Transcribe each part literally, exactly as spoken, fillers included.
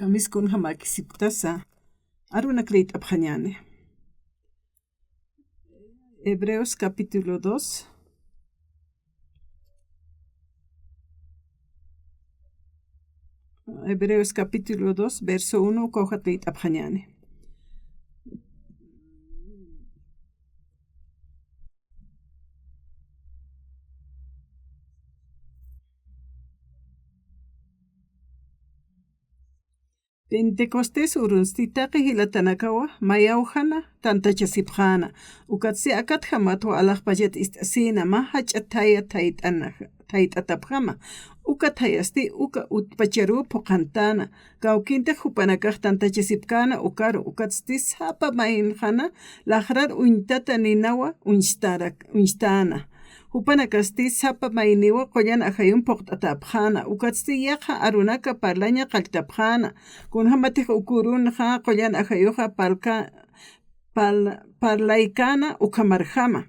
Kamiskunjamakisipktasa, arunak liyt'apxañäni. Hebreos capítulo dos. Hebreos capítulo dos, verso uno, ukaw liyt'apxañäni. Pentecostés urunsti taqi jilatanakawa mayawjana tantachasipxäna, ukatsti akatjamatwa alaxpachat ist'asïna mä jach'a thaya thayt'ana-, thayt'atapjama. Uka thayasti uka utpacharuw phuqhantäna, kawkintix jupanakax tantachasipkäna ukaru, ukatsti sapa mayinxana laxrar uñtata ninawa uñstarak-, uñstäna. Jupanakasti sapa mayniwa qullan ajayum phuqt'atäpxäna, ukatsti yaqha arunaka parlaña qalltapxäna, kunjamatix uka urunxa qullan ajayuxa parlka-, parl-, parlaykäna ukhamarjama.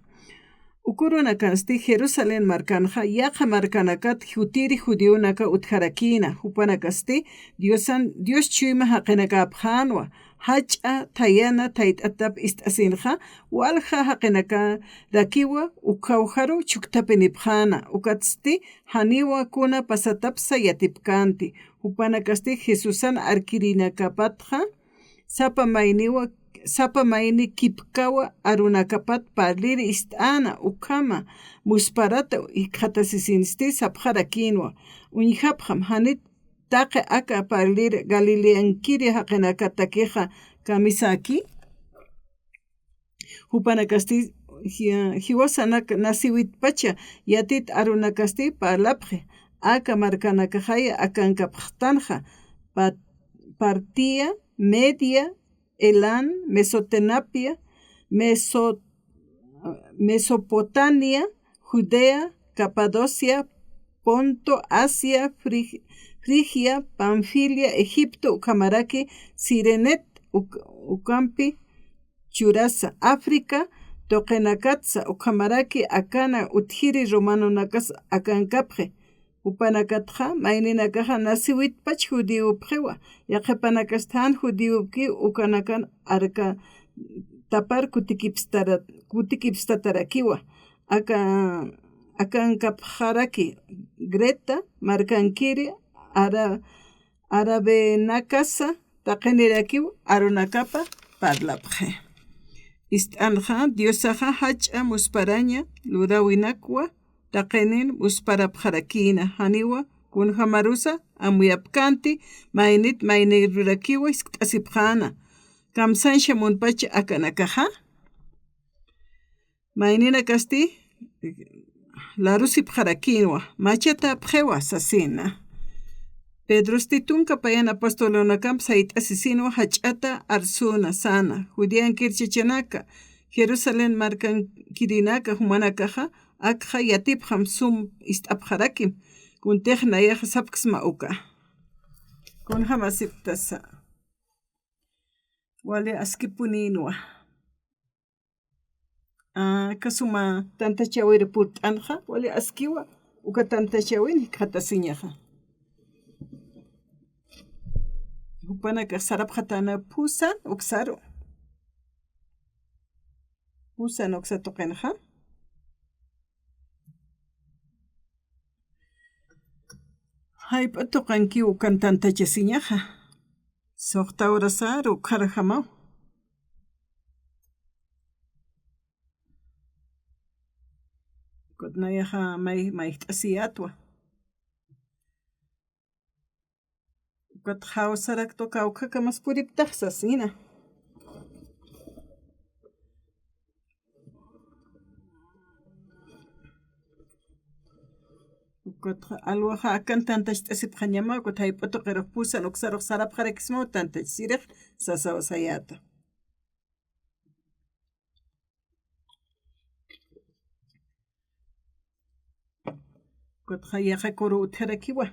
Uka urunakasti Jerusalén markanxa yaqha markanakat jutiri judionaka utjarakïna, jupanakasti Diosan, Dios chuyma jaqinakäpxänwa, jach'a thayana thayt'atap ist'asinxa, walja jaqinakarakiwa ukkhaw jaru chhukthapinipxäna, ukatsti janiwa kuna pasatapsa yatipkänti. Jupanakasti Jesusan arkirinakapatxa, sapa mayniwa, sapa mayni kipkawa arunakapat parlir ist'äna, ukhama musparata jikxatasisinsti sapxarakïnwa. Uñjapxam, janit taqi aka parlir Galileankiri jaqinakatakixa kamisaki. Jupanakasti ji-, jiwasanak naciwitpacha yatit arunakasti parlapxi, aka markanakaxaya akankapxtanxa, Pa-, Partia, Media, Elam, Mesotenapia, Meso-, Mesopotamia, Judea, Capadocia, Ponto, Asia, Frig-, Frigia, Panfilia, Egipto, ukhamaraki Cirenet, uk-, ukampi churasa, Africa, tuqinakatsa, ukhamaraki akana utjiri romanonakas akankapxi. Jupanakatxa, mayninakaxa naciwitpach judíopxiwa, yaqhipanakasti jan judíopki ukanakan arka tapar kutikipstara-, kutikipstatarakiwa. Aka-, akankapxaraki Greta markankiri ara-, arabenakasa taqinirakiw arunakapa parlapxi. Ist'anxa Diosaxa jach'a musparaña luräwinakwa taqinin musparapxarakïna, janiwa kunjamarusa amuyapkänti, maynit maynirurakiwa jiskt'asipxäna. Kamsañsa munpach akanakaxa. Mayninakasti larusipxarakïnwa, machatäpxiwa sasina. Pedrosti tunka payan apostolunakamp sayt'asisinwa jach'ata arsuna säna, Judeankir chachanaka, Jerusalén markankirinaka jumanakaxa, akxa yatipxam sum ist'apxarakim, kuntix nayaxa sapksma uka. Kunjamasipktasa. Wali askipunïnwa. Aka suma tantachäwir purt'anxa, wali askiwa, uka tantachäwin jikxatasiñaxa. Jupanakax sarapxatäna phusan uksaru. Phusan uksa tuqinxa. Jayp'a tuqankiw ukan tantachasiñaxa. Suxta urasaru ukxarjamaw. Ukat nayaxa may, mayjt'asiyätwa. Ukat jawsaraktu kawkhakamas puriptax sasina. Ukat alwaxa akan tantacht'asipxañama, ukat jayp'a tuqirux phusan uksarux sarapxarakismaw tantachasirix sasaw sayäta. Ukatxa yaqha kuru utjarakiwa.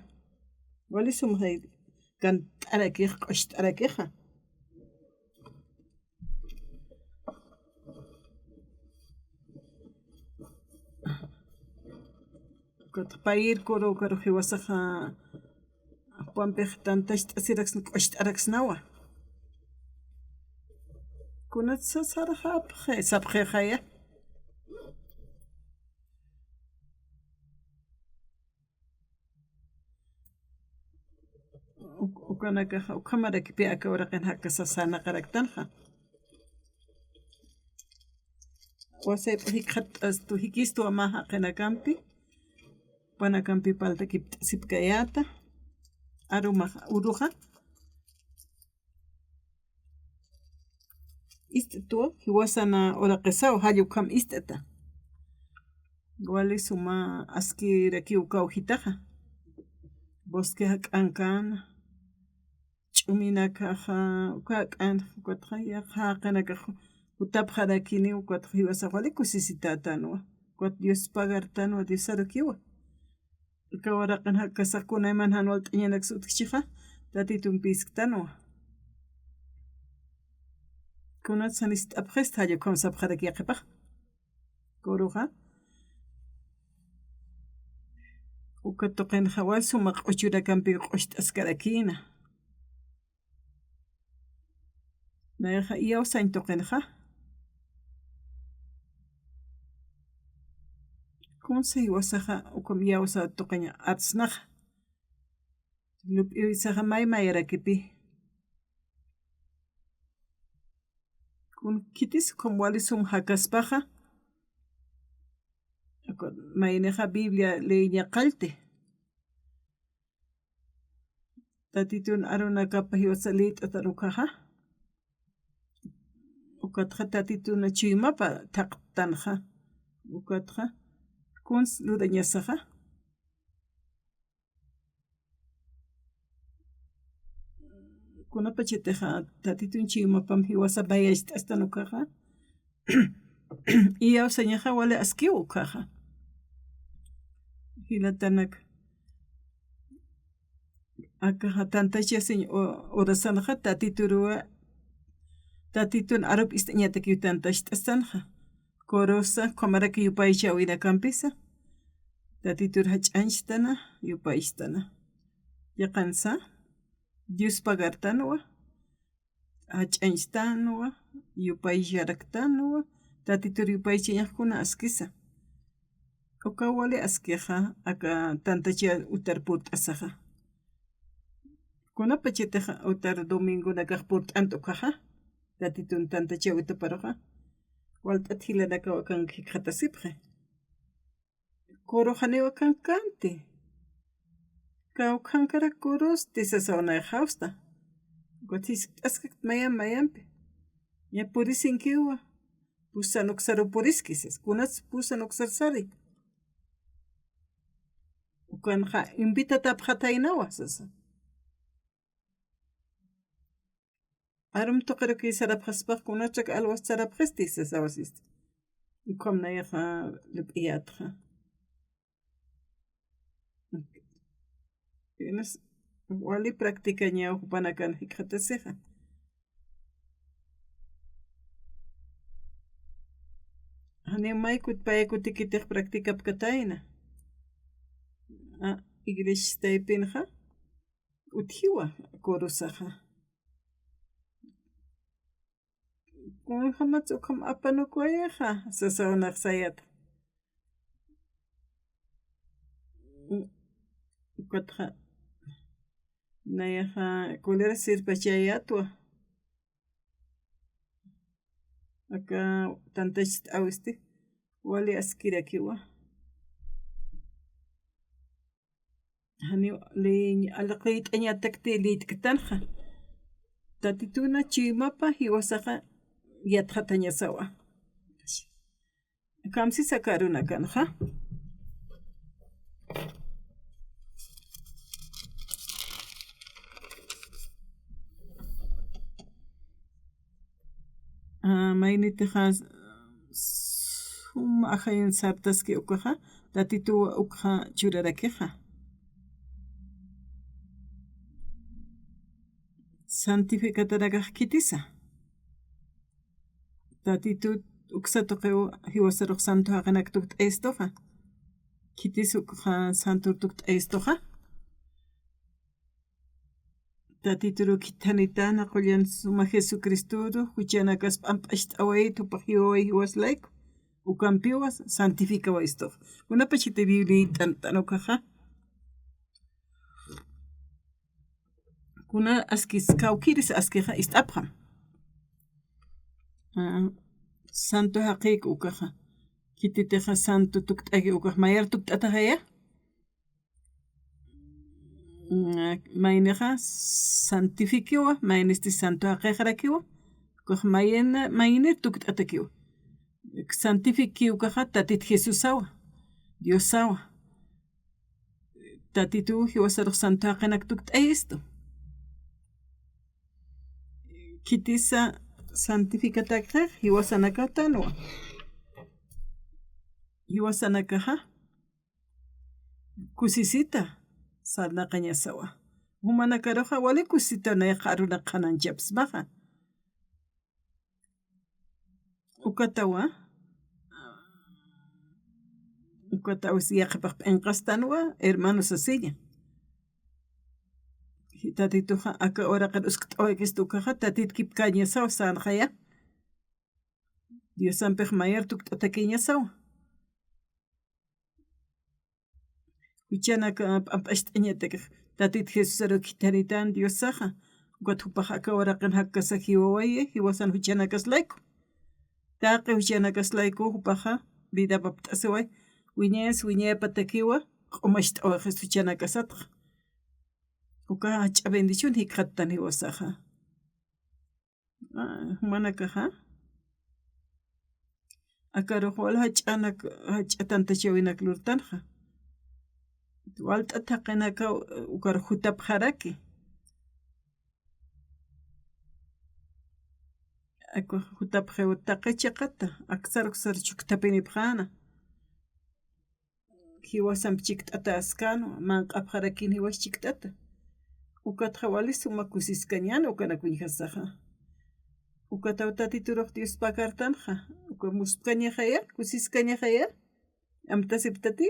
Wali sumxay kant'arakix, q'uxt'arakixa. Ukatxa payïr kuru ukaru jiwasaxa Wampix tantacht'asiraksna, q'ucht'araksnawa. Kunatsa sarxapxi, sapxixaya. Uk-, ukanakaxa, ukhamarakipi aka uraqin jakasa sarnaqaraktanxa. Wasayp'u jikxatt'astu, jikistwa mä jaqinakampi, panakampi paltakipt'asipkayäta, arumaxa, uruxa. Ist'twa, jiwasana uraqisaw, jall ukham ist'ta. Wali suma askirakiw kawkitaxa. Bosque jak'ankana. Ch'uminakaxa, uka jak'an, ukatxa, yaqha jaqinakax jutapxarakini, ukatxa jiwasax wali kusisitätanwa. Ukat Dios pagartanwa, Diosarukiwa. Aka uraqin jakasax kunayman jan walt'añanaks utjchixa, Tatitun pisktanwa. Kunatsa jan ist'apxista, jall ukham sapxaraki yaqhipax. Kuruxa. Uka tuqinxa wal suma q'uchurakampi q'ucht'askarakïna. Nayaxa iyawsañ tuqinxa. Kunsa jiwasaxa ukham iyawsa tuqiñ artsnaxa. Lup'iwisaxa may mayarakipi. Kun khitis ukham wali sum jakaspaxa. Maynixa Biblia leeña qallti. Tatitun arunakapa jiwasa lït'atan ukhaxa. Ukatxa Tatitun chuymapa thaqtanxa. Ukatxa kuns lurañasaxa. Kunapachatixa Tatitun chuymapam jiwasa bayacht'astan ukhaxa. Iyawsañaxa wali askiw ukhaxa. Jilatanak. Akaxa tantachasiñ u-, urasanxa Tatituruwa, Tatitun arup ist'añatakiw tantacht'astanxa. Kurusa, ukhamaraki yupaychäwinakampisa. Tatitur jach'añchtana, yupaychtana. Yaqhansa, Dios pagartanwa, jach'añchtanwa, yupaycharaktanwa, Tatitur yupaychañax kuna askisa. Uka wali askixa, aka tantacha utar purt'asaxa. Kunapachatixa utar domingonakax purt'ant ukhaxa, Tatitun tantacha utaparuxa, walt'at jilanakaw akan jikxatasipxi. Kuru janiw akankanti. Kawkhankarak kurusti sasaw nayax jawsta. Ukat jiskt'askakt mayamp mayampi. Ña purisinkiwa. Pusan uksaru puriski sas. Kunats pusan uksar sari. Ukanxa invitatapxataynawa sasa. Arum tuqirukiy sarapxaspax kunatrak alwas sarapxisti sasawasisti. Ukham nayaxa lup'iyätxa. Inas wali practicañaw jupanakan jikxatasixa. Janiw may kut paya kutikitix practicapkatayna. A, iglesias taypinxa. Utjiwa kurusaxa. Kunjamatsa ukham apanukuwayixa, sasaw nax sayäta. Ukatxa nayaxa kulera sirpachayätwa. Aka tantacht'awisti wali askirakiwa. Janiw lït'añatakti lït'ktanxa. Tatituna chuymapa jiwasaxa yatxatañasawa. Kamsisa aka arunakanxa. A, maynitixa suma ajayun sartaski ukaxa, Tatituwa ukxa churarakixa. Santificatarakax khitisa. Tatitut uksa tuqiw jiwasarux santo jaqinaktukt'ayistuxa. Khitis ukxa santur tukt'ayistuxa. Tatituru khithanitäna qullan suma Jesucristoru, juchanakas p'amp'acht'awayit jupax jiwaway jiwas layku. Ukampiwa santificawayistu. Kunapachiti Biblia t'ant'an ukaxa. Kuna askis kawkïris askixa ist'apxam. Ah, santo jaqïk ukaxa. Khititixa santo tukt'aki ukax mayar tukt'ataxaya. Mm, maynixa santifikiwa, maynisti santo jaqixarakiwa, ukax mayni, mayni tukt'atakiwa. Santifikiw ukaxa Tatit Jesusawa, Diosawa. Tatituw jiwasarux santo jaqinak tukt'ayistu. Khitisa santificatakix jiwasanakatanwa. Jiwasanakaxa kusisita sarnaqañasawa. Jumanakaruxa wali kusisita nayax arunak qhananchapsmaxa. Ukatawa, ukatawa si yaqhipax p'inqastanwa, hermano sasiña. Tatituxa aka uraqir uskt'awaykistu ukaxa, Tatit kipkañasawa sänxaya. Diosampix mayar tukt'atakiñasawa. Juchanaka p'amp'acht'añatakix Tatit Jesusaru khithanitän Diosaxa. Ukat jupax aka uraqin jakkasa jiwawayi, jiwasan juchanakas layku. Taqi juchanakas layku jupaxa vida apapt'asiway. Wiñayas wiñayapatakiwa, q'umacht'awayxis juchanakasatxa. Uka jach'a bendición jikxattan jiwasaxa. Ah, jumanakaxa. Akarux wal jach'anak, jach'a tantachawinak lurtanxa. Walt'at jaqinakaw, eh, ukarux jutapxaraki. Aka jutapxiw taqi chiqata, aksar uksar chukthapinipxäna. Jiwasamp chikt'ata askänwa, manq'apxarakin jiwas chikt'ata. Ukatxa wali suma kusiskañän ukanak uñjasaxa. Ukataw Tatiturux Diospa cartanxa, uka muspkañaxaya, kusiskañaxaya, amtasiptati.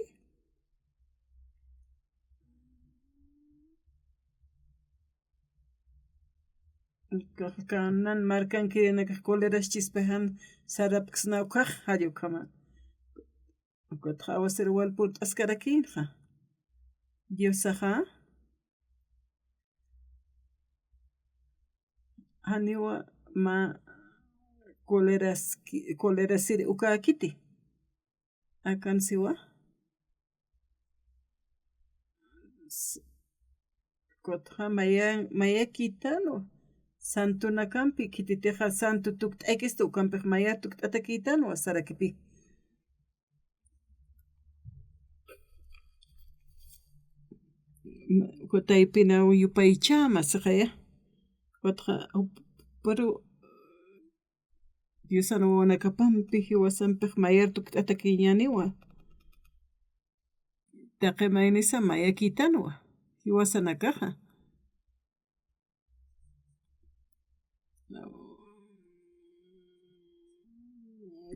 Ukax Canaán markankirinakax coleras chispajan sarapksna ukax, jall ukhama. Ukatxa awasir wal purt'askarakïnxa. Diosaxa janiwa mä coleras, colerasiri ukäkiti. Akan siwa. S-, Ukatxa maya, mayakïtanwa. Santonakampi, khititixa santo tukt'akistu, ukampix maya tukt'atakïtanwa, sarakipi. Uka taypinaw yupaychäma sixaya. Ukatxa, pero Diosan wawanakapampi jiwasampix mayar tukt'atakiñäniwa. Taqi maynisa mayakïtanwa, jiwasanakaxa.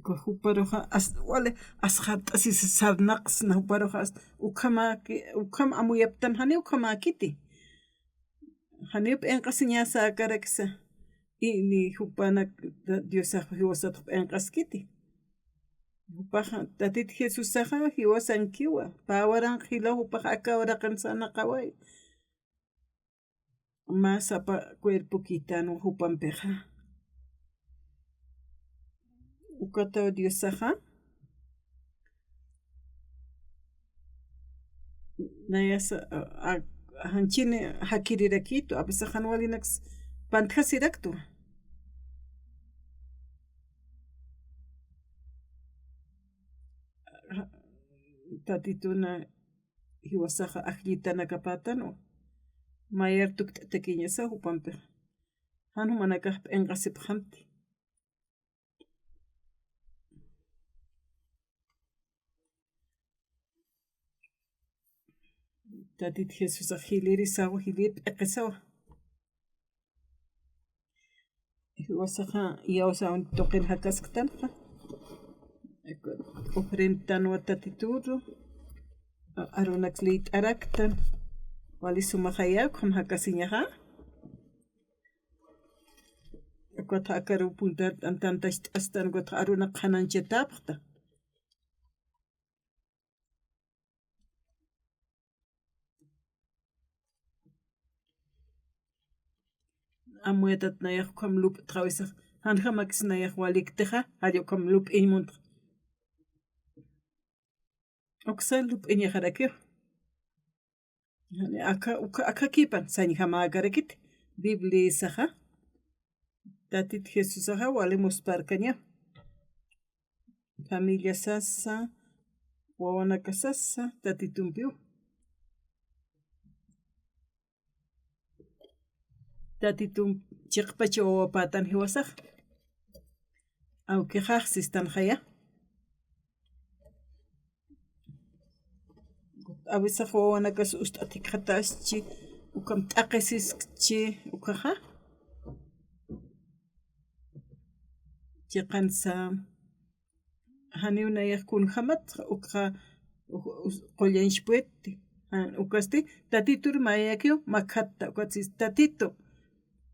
Juparuxa as-, wali asxart'asisa sarnaqsna juparuxa as-, ukhama ki-, ukham amuyaptan jani ukhamäkiti. Janiw p'inqasiñasäkaraksa. Ini jupanak Diosax jiwasatx p'inqaskiti. Jupaxa, Tatit Jesusaxa jiwasankiwa. Pä waranqa jilaw jupax aka uraqin sarnaqaway. Mä sapa cuerpokïtanwa jupampixa. Ukataw Diosaxa. Nayasa, a, a, janchini jakirirakitu, a veces jan walinaks pantjasiraktwa. Tatituna jiwasaxa ajllitanakapätanwa. Mayar tukt'atakiñasa jupampixa. Jan jumanakax p'inqasipxamti. Tatit Jesusax jilïrisawa, jilïr p'iqisawa. Jiwasaxa iyawsaw tuqin jakasktanxa. Ofrendtanwa Tatituru. Arunaks liyt'araktan. Wali sumaxaya, ukham jakasiñaxa. Ukat akaru puntar tan, tantacht'astan, ukat arunaq qhanañchatapxta. Amuytat nayax ukham lup'txa, awisax janjamakis nayax waliktixa, jall ukham lup'iñ muntxa. Uksa lup'iñaxarakiw. Aka, uka, akakipan sañjamäkarakiti Bibliasaxa. Tatit Jesusaxa wali muspharkaña. Familia sasa, wawanaka sasa, Tatitumpiw. Tatitum chiqpacha wawapätan jiwasax. Awkixax sistanxaya. Awisax wawanakas ust'atikxataschi, ukham t'aqisiskchi, ukhaxa. Chiqansa, janiw nayax kunjamat, ukxa, u-, u-, qullañchpuetti. Jan, ukasti, Tatitur mayakiw makhatta, ukatsis, Tatitu,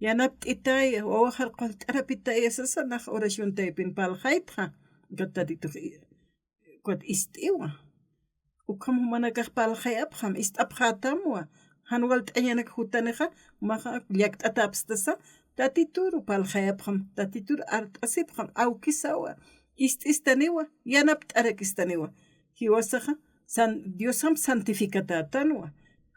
yanapt'itaya, wawaxar qullt'arapitaya sasa, nax oración taypin parlxaytxa. Ukat Tatitux i-, ukat ist'iwa. Ukham jumanakax parlxayapxam, ist'apxätamwa. Jan walt'añanak jutanixa, jumaxa llakt'atäpstasa, Tatituru parlxayapxam, Tatitur art'asipxam, awkisawa, ist'istaniwa, yanapt'arakistaniwa. Jiwasaxa, san-, Diosam santificatätanwa.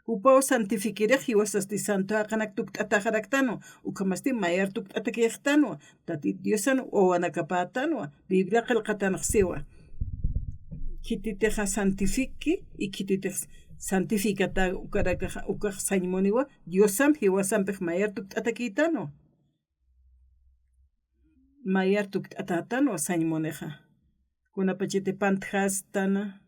Jupaw santifiquirix jiwasasti santo jaqinakat tukt'ataxaraktanwa, ukhamasti mayar tukt'atakixtanwa, Tatit Diosan wawanakapätanwa, Biblia qillqatanx siwa. Khititixa santifique, y khititix santificata ukarakaxa, ukax sañmuniwa, Diosam jiwasampix mayar tukt'atakïtanwa. Mayar tukt'atätanwa sañmunixa. Kunapachati pantjastana,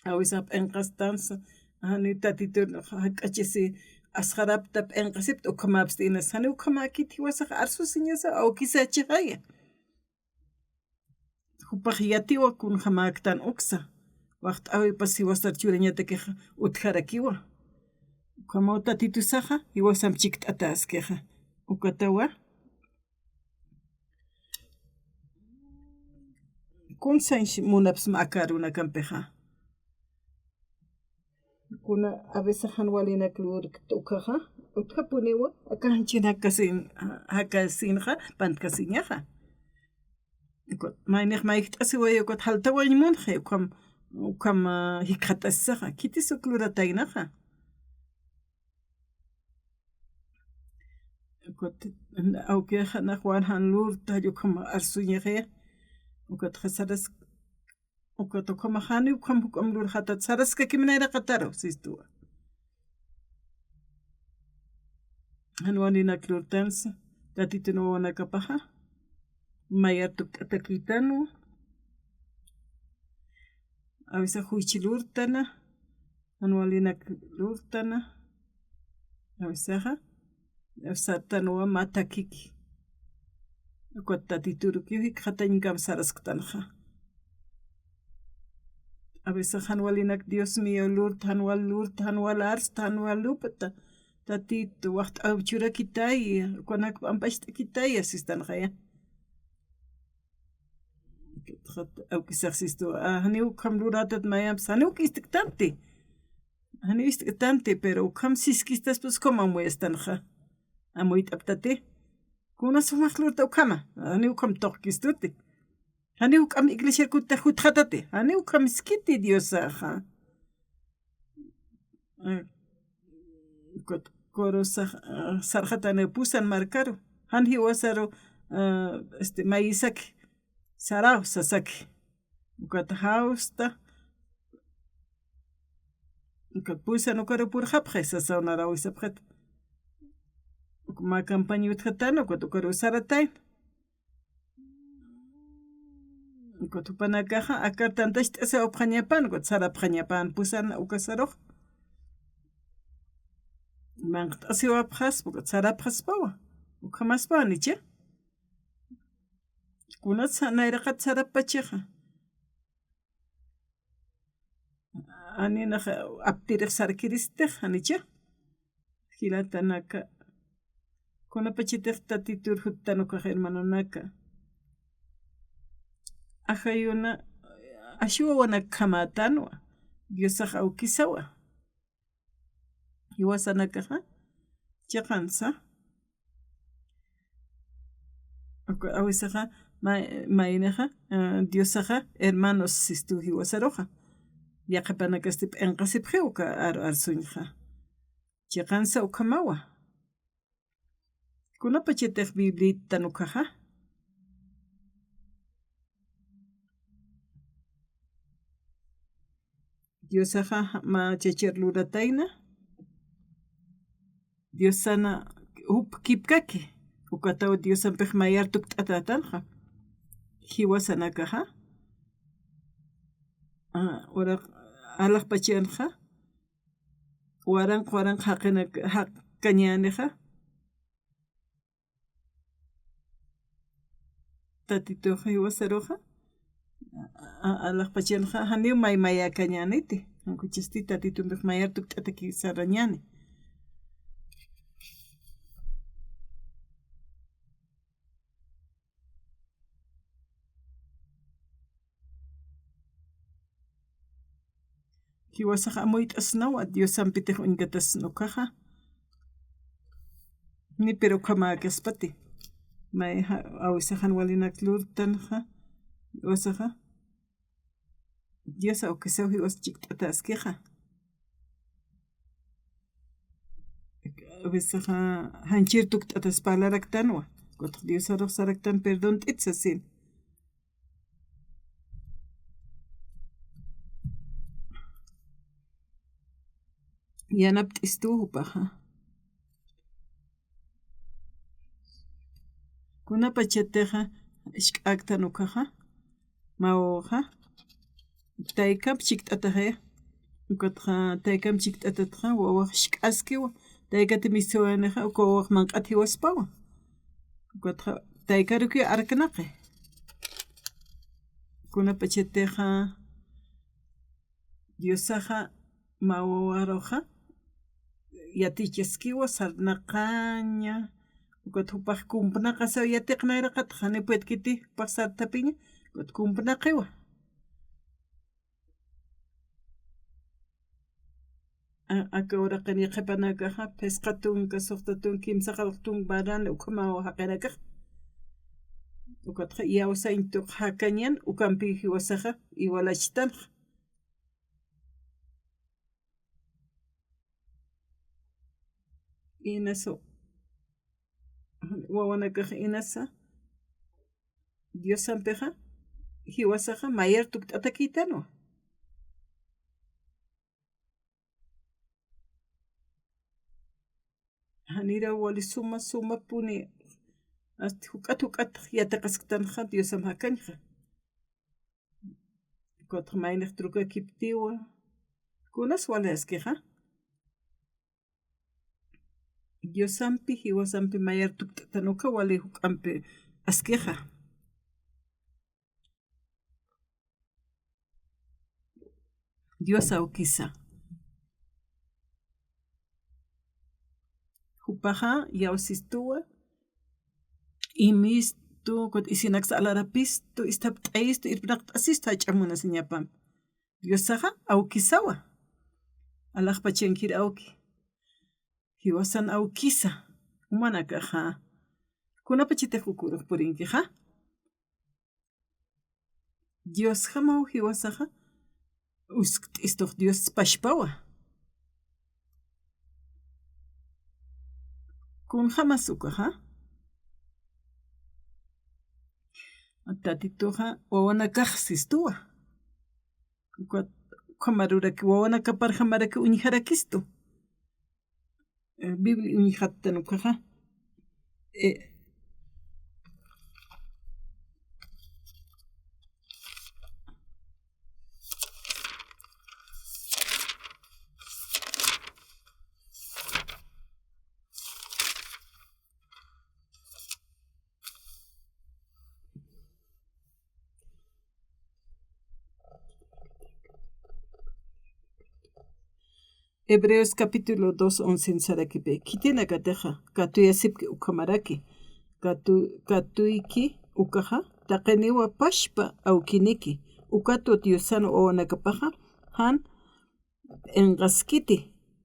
awisax p'inqastansa, jani Tatitur jak'achisi asxarapta p'inqasipta, ukhamapsti inas, jani ukhamäkiti jiwasax arsusiñasa, awkisachixaya. Jupax yatiwa kunjamäktan uksa, waxt'äwipas jiwasar churañatakixa utjarakiwa. Ukhamaw Tatitusaxa, jiwasam chikt'atäskixa. Ukatawa. Kun sañ munapsma aka arunakampixa. Kuna a veces jan walinak lurkt ukaxa, utjapuniwa, aka janchin jakasin, jakasinxa, pantkasiñaxa. Ukat, maynix mayjt'asiwaya, ukat jaltawañ munxi, ukham, ukham, ah, jikxatasisaxa, khitis uk lurataynaxa. Ukat, awkixa nax wan jan lurta, ukham arsuñaxi, ukat saras, ukat ukhamax jani ukham juk'amp lurxatat, saraskakim nayraqataru, sistuwa. Jan walinak lurtansa, Tatitun wawanakapaxa, mayar tukt'atakïtanwa. A veces juich lurtana, jan walinak lurtana, a veces, ajá, sartanwa mä takiki. Ukat Tatiturukiw jikxatañkam sarasktanxa. A veces jan walinak, Dios mío, lurta, jan wal lurta, jan wal arsta, jan wal lup'ta. Tatitu, waxt'äwip churakitaya, ukanak p'ampacht'akitaya, sistanxaya. Awkisax sistu, ah, janiw ukham luratat mayamps, janiw uk ist'ktanti. Janiw ist'ktanti, pero ukham siskistaspas ukham amuyastanxa. Amuyt'aptati. Kuna sumax lurta ukhama, janiw ukham tuqkistuti. Janiw juk'amp iglesiar kuttix jutxatati, janiw ukham iskiti Diosaxa. Eh, ukat coro sa-, ah, sarxatani pusan markaru. Jan jiwasaru, ah, este, mayisaki, saraw sasaki. Ukat jawsta. Ukat pusan ukaru purxapxi, sasaw naraw sapxit. Uk mä campaña utjatana, ukat ukaru saratayna. Ukat jupanakaxa akar tantacht'asiwapxañapan, ukat sarapxañapan pusan ukasarux. Manqt'asiwapxaspa, ukat sarapxaspawa. Ukhamaspawa, janicha. Kunat sa-, nayraqat sarappachixa. Janinax aptirix sarkiristix, janicha. Jilatanaka. Kunapachatix Tatitur juttan ukax hermanonaka. Ajayuna, ashi wawanakjamätanwa, Diosax awkisawa. Jiwasanakaxa, chiqansa. Uka awisaxa, ma-, maynixa, ah, Diosaxa, hermanos sistu jiwasaruxa. Yaqhipanakasti p'inqasipxiw uka ar-, arsuñxa. Chiqansa ukhamawa. Kunapachatix Bibliaytan ukaxa. Diosaxa mä chachar luratayna. Diosana jup kipkaki. Ukataw Diosampix mayar tukt'atätanxa. Jiwasanakaxa. Ah, ura alaxpachanxa. Waranq, waranq jaqinak, jaqkañänixa. Tatitux jiwasaruxa, a-, a-, alaxpachanxa, janiw maymayäkañäniti. Jan ukasti Tatitumpix mayar tukt'atakisarañäni. Jiwasax amuyt'asnawa, Diosampitix uñkatasna ukaxa. Ni pero ukhamäkaspati. Mayja, awisax jan walinak lurtanxa, jiwasaxa. Dios awkisaw jiwas chikt'atäskixa. Awisaxa janchir tukt'ataspa laraktanwa. Kutx Diosarux saraktan perdont'it sasin. Yanapt'istu jupaxa. Kunapachatixa, jisk'aktan ukaxa, mä wawaxa, taykamp chikt'ataxi, ukatxa, taykamp chikt'atatxa, wawax jisk'askiwa, taykati mistsuwaynixa, uka wawax manq'at jiwaspawa. Ukatxa, taykarukiw arknaqi. Kunapachatixa, Diosaxa, mä wawaruxa, yatichaskiwa sarnaqaña, ukat jupax kumpnaqasaw yatiqnayraqatxa, janiw puedkiti jupax sarthapiña, ukat kumpnaqiwa. A-, aka uraqin yaqhipanakaxa, phisqa tunka, suxta tunka, kimsa qallq tunka, varan, ukhamaw jaqinakax. Ukatxa, iyawsañ tuq jakañan, ukampiw jiwasaxa, iwalachtanxa. Inasa, wawanakax inasa, Diosampixa, jiwasaxa, mayar tukt'atakïtanwa. Janiraw wali suma, sumapuni, ast juk'at, juk'at yatiqasktanxa, Diosam jakañxa. Ukatxa maynix trukakiptiwa. Kunas wali askixa. Diosampi, jiwasampi mayar tukt'atan uka wali juk'ampi askixa. Dios awkisa. Jupaxa, iyawsistuwa, imistu, kut isinaksa alarapistu, isthapt'ayistu, irpnaqt'asistu, jach'a munasiñapampi. Diosaxa, awkisawa. Alaxpachankir awki. Jiwasan awkisa. Jumanakaxa. Kunapachatix ukurux purinkixa. Diosjamaw jiwasaxa, uskt'istux Dios pachpawa. Kunjamas ukaxa. Tatituxa, wawanakax sistuwa. Ukat, ukhamaruraki, wawanakaparjamaraki uñjarakistu. Eh, Biblia uñjattan ukaxa. Eh, Hebreos capítulo dos, once sarakipi. Khitinakatixa, katuyasipki ukhamaraki. Katu-, katuyki ukaxa, taqiniwa pachpa awkiniki. Ukatwa Diosan wawanakapaxa, jan p'inqaskiti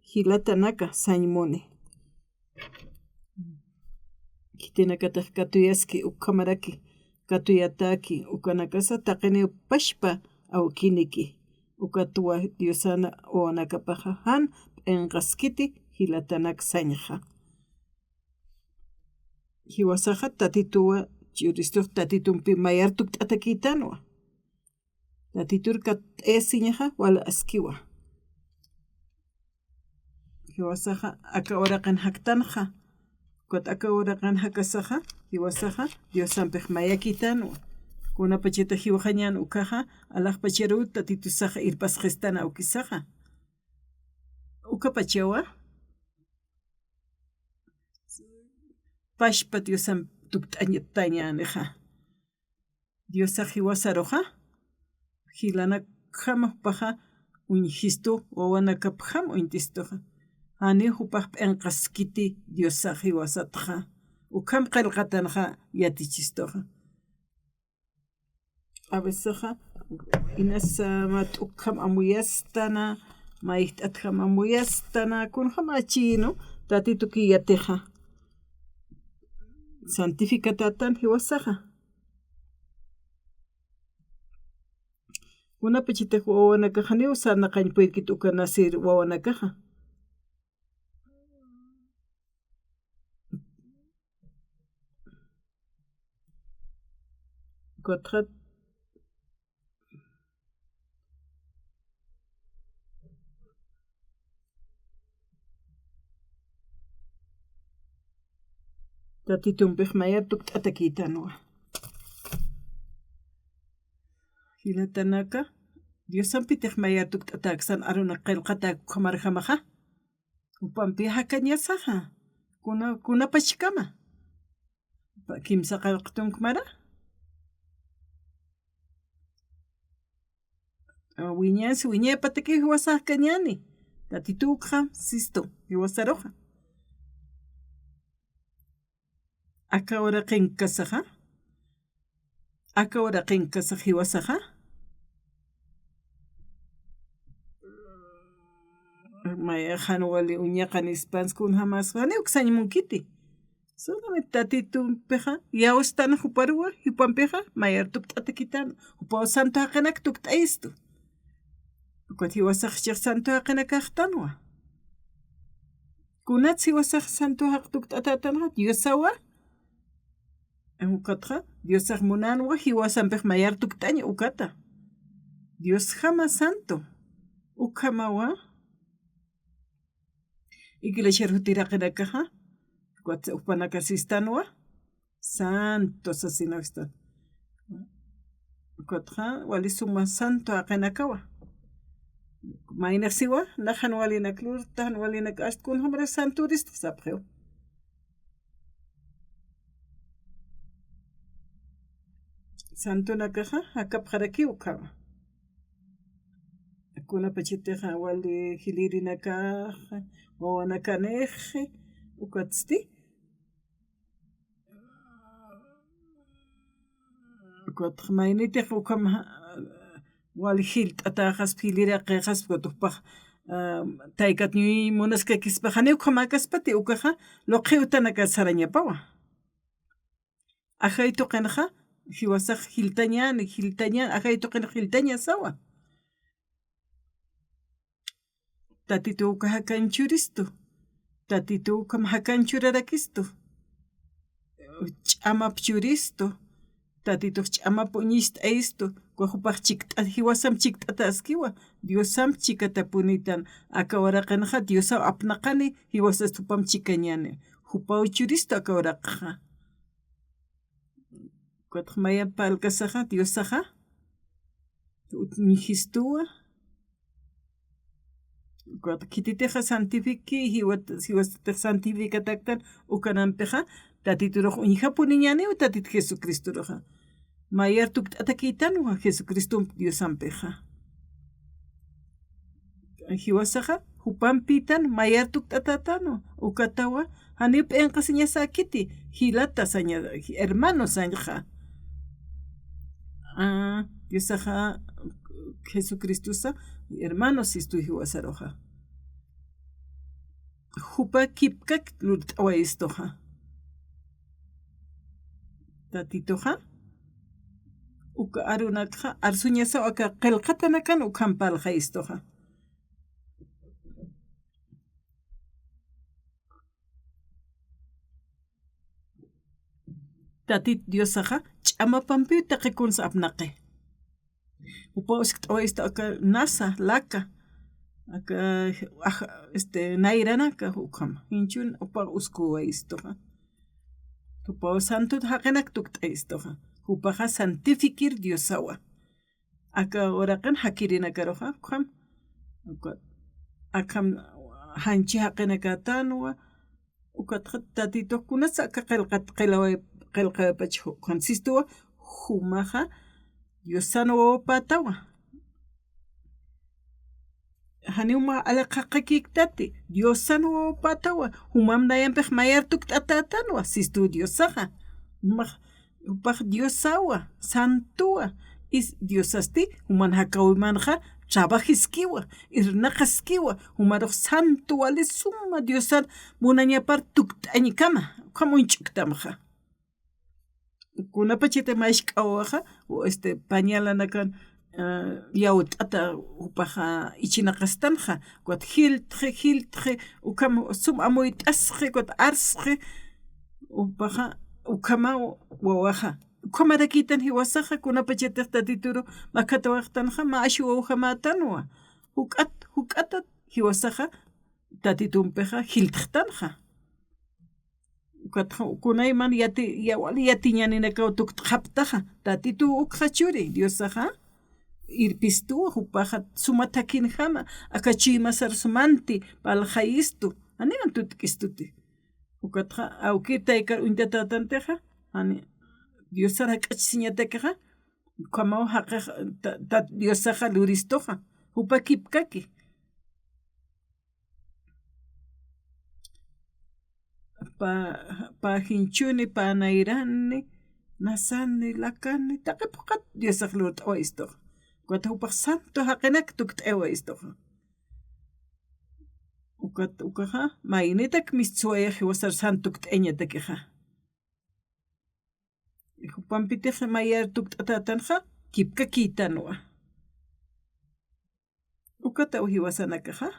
jilatanaka sañ muni. Khitinakatix katuyaski ukhamaraki, katuyataki ukanakasa taqiniw pachpa awkiniki. Ukatwa Diosan wawanakapaxa jan p'inqaskiti jilatanak sañxa. Jiwasaxa Tatituwa churistux Tatitumpi mayar tukt'atakïtanwa. Tatitur katt'ayasiñaxa wal askiwa. Jiwasaxa aka uraqin jaktanxa. Ukat aka uraqin jakasaxa, jiwasaxa Diosampix mayakïtanwa. Kunapachata jiwxañän ukaxa, alaxpacharuw Tatitusaxa irpasxistan awkisaxa. Ukapachawa, pachpa Diosamp tukt'añatañänixa. Diosax jiwasaruxa, jilanakjam jupaxa uñjistu, wawanakapjam uñtistuxa. Janiw jupax p'inqaskiti Diosax jiwasatxa. Ukham qillqatanxa yatichistuxa. A vecesaxa, inasa mä t'ukjam amuyastana, mä ijt'atjam amuyastana, kunjam achïnu, Tatituki yatixa. Santificatätan jiwasaxa. Kunapachatix wawanakaxa janiw sarnaqañ puyrkit uka nacir wawanakaxa. Ukatxa Tatitumpix mayar tukt'atakïtanwa. Jilatanaka, Diosampitix mayar tukt'atäksan arunak qillqatäk ukhamarjamaxa. Jupampi jakañasaxa. Kuna, kunapachkama. Pa-, kimsa qillqatunkmara. A, wiñansi, wiñaypatakiw jiwasax jakañäni. Tatituw ukxam sistu, jiwasaruxa. Aka uraqinkasaxa. Aka uraqinkasax jiwasaxa. Mayax jan wali uñaqanispans kunjamas, janiw uksañ munkiti. Solamente Tatitumpixa, yawstan juparuwa, jupampixa, mayar tukt'atakïtan, jupaw santo jaqinak tukt'ayistu. Ukat jiwasax chix santo jaqinakaxtanwa. Kunats jiwasax santo jaq tukt'atätanxa, Diosawa. Ukatxa, Diosax munänwa, jiwasampix mayar tukt'añ ukata. Diosjama santo. Ukhamawa. Iglesiar jutiraqinakaxa, ukat jupanaka sistanwa, santo sasinakstan. Ukatxa, wali suma santo jaqinakawa. Maynix siwa, nax jan walinak lurta, jan walinak ast kunjamara santuristx sapxiw. Santonakaxa, jakapxarakiw ukhama. Kunapachatixa wali jilïrinakax, wawanakanix, ukatsti. Ukatx maynitix ukham, wali jilt'atäxaspa, jilïraqïxaspa, ukat jupax, ah, taykat ñuñuy munaskakispaxa, janiw ukhamäkaspati, ukaxa, luqhi utanakat sarañapawa. Ajay tuqinxa, jiwasax jiltañäni, jiltañäni, ajay tuqinxa jiltañasawa. Tatituw uka jakañ churistu. Tatituw ukham jakañ churarakistu. Ch'amap churistu. Tatitux ch'amap uñist'ayistu. Uka jupax chikt'a-, jiwasamp chikt'ataskiwa. Diosamp chikatapunitan. Aka uraqinxa Diosaw apnaqani, jiwasast jupamp chikañäni. Jupaw churistu aka uraqxa. Ukatx mayamp parlkasaxa, Diosaxa, uñjistuwa. Ukat khititixa santifiqui, jiwat-, jiwastatix santificatäktan, ukanampixa, Tatiturux uñjapuniñäniw, Tatit Jesucristuruxa. Mayar tukt'atakïtanwa Jesucristomp Diosampixa. Jiwasaxa, jupampitan mayar tukt'atätanwa, ukatawa, janiw p'inqasiñasäkiti, jilata saña, hermano sañxa. Ah, Diosaxa, Jesucristosa, hermano sistu jiwasaruxa. Jupa kipkak lurt'awayistuxa. Tatituxa, uka arunakxa, arsuñasaw aka qillqatanakan ukham parlxayistuxa. Tatit Diosaxa, ch'amapampiw taqi kunsa apnaqi. Jupa uskt'awayistu aka nasa, laka, aka, aj, este, nayranaka ukhama. Jinchun jupa uskwayistuxa. Jupa santo jaqinak tukt'ayistuxa. Jupaxa santificar Diosawa. Aka uraqin jakirinakaruxa, ukham. Ukat, akham janchi jaqinakatanwa, Ukatxa Tatitux kunasa aka qillqat, qillaway, qillqawaypach ju-, ukan sistuwa, jumaxa Diosan wawapätawa. Janiw mä aliqaqakiktati, Diosan wawapätawa, jumam nayampix mayar tukt'atätanwa, sistu Diosaxa. Jumax Jupax Diosawa, santowa, is Diosasti, juman jakäwimanxa, trabajiskiwa, irnaqaskiwa, jumarux santo wali suma Diosan munañapar tukt'añkama, ukham uñch'uktamxa. Kunapachati mask'awaxa, o este, pañalanakan, ah, yawt'ata jupaxa ichinaqastanxa, ukat jiltxi, jiltxi, ukham sum amuyt'asxi, ukat arsxi, jupaxa, ukhama wawaxa. Ukhamarakïtan jiwasaxa, kunapachatix Tatituru makhatawayxtanxa, mä ashiw wawjamätanwa. Juk'at, juk'atat jiwasaxa, Tatitumpixa jiltxtanxa. Ukatxa, kunayman yati, ya, wali yatiñaninakaw tukt'xaptaxa, Tatituw ukxa churi, Diosaxa, irpistuwa, jupaxa suma thakinjama, aka chuymasarus manti, parlxayistu, janiw tutk'istuti. Ukatxa, awkir taykar uñtatätantixa, jani, Diosar jak'achasiñatakixa, ukhamaw jaqix, ta, ta, Diosaxa luristuxa, jupa kipkaki. Pä, pä jinchuni, pä nayrani, nasani, lakani, taqi phuqhat Diosax lurt'awayistuxa. Ukat jupax santo jaqinak tukt'awayistuxa. Ukat, ukaxa, maynitak mistsuwayax jiwasar santo tukt'añatakixa. Jupampitix mayar tukt'atätanxa, kipkakïtanwa. Ukataw jiwasanakaxa.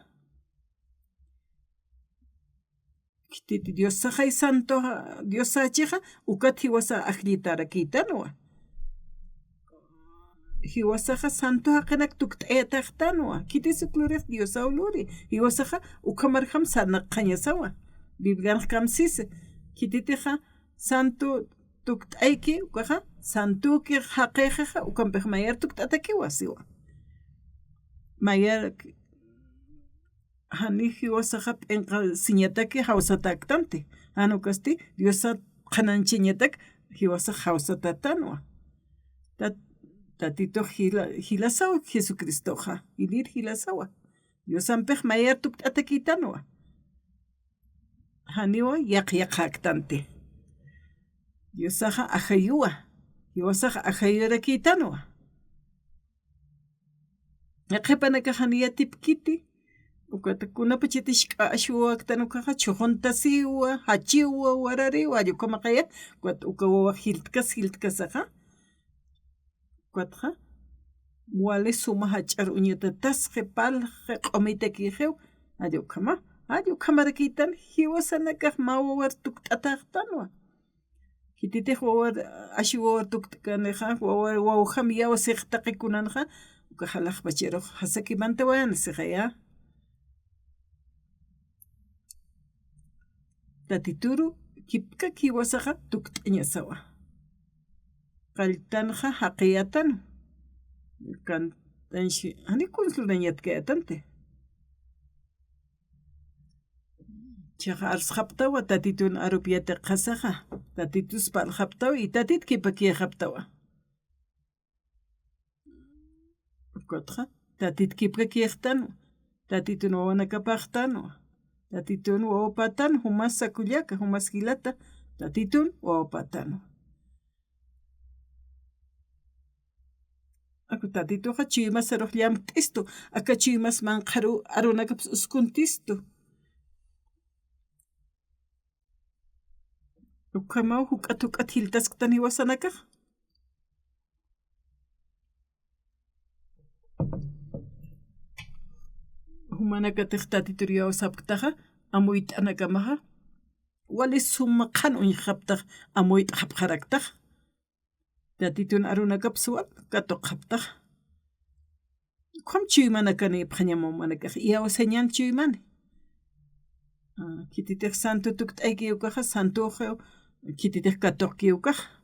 Khititi Diosaxay santo, Diosachixa, ukat jiwasa ajllitarakïtanwa. Jiwasaxa santo jaqinak tukt'ayataxtanwa. Khitis uk lurix Diosaw luri. Jiwasaxa ukhamarjam sarnaqxañasawa. Biblianx kamsisi. Khititixa santo tukt'ayki, ukaxa, santuki jaqixixa, ukampix mayar tukt'atakiwa, siwa. Mayar, jani jiwasaxa p'inqasiñataki jawsatäktanti. Jan ukasti, Diosat qhanañchañatak jiwasax jawsatätanwa. Tat-, Tatitux jila-, jilasaw Jesucristoxa, jilïr jilasawa. Diosampix mayar tukt'atakïtanwa. Janiwa yaqyaqäktanti. Diosaxa ajayuwa. Jiwasaxa ajayurakïtanwa. Qhipanakax jani yatipkiti. Ukat kunapachati jisk'a ashiw wawaktan ukaxa, chhuxuntasiwa, jachiwa, warariwa, jall ukhamaqaya. Ukat uka wawax jiltkas, jiltkasaxa. Ukatxa, wali suma jach'ar uñatatasxi, parlxi, q'umitakixiw, jall ukhama, jall ukhamarakïtan, jiwasanakax mä wawar tukt'ataxtanwa. Khititix wawar, ashiw wawar tukt'kanixa, wawar, wawjam yaw six taqi kunanxa, ukax alaxpacharux jasaki mantawayani sixaya. Tatituru kipkak jiwasaxa tukt'añasawa. Qalltanxa jaqiyätan. Kantanshi, jani kuns lurañatkayätanti. Chiqa arsxaptawa, Tatitun arup yatiqasaxa. Tatitus parlxaptawa, y Tatit kipakïxaptawa. Ukatxa, Tatit kipkakïxtanwa. Tatitun wawanakapaxtanwa. Tatitun wawapatan, jumasa kullaka, jumas jilata, Tatitun wawapatanwa. Aku Tatituxa chuymasarux llamt'istu, aka chuymas manqharu arunakapas uskuntistu. Ukhamaw juk'at juk'at jiltasktan jiwasanakax. Jumanakatix Tatitur iyawsapktaxa, amuyt'anakamaxa, wali suma qhan uñjxaptax, amuyt'xapxaraktax. Tatitun arunakapswa katuqxaptax. Ukham chuymanakani ipxañama jumanakax, iyawsañan chuymani. Ah, khititix santo tukt'ayki ukaxa, santoxa, khititix katuqki ukaxa.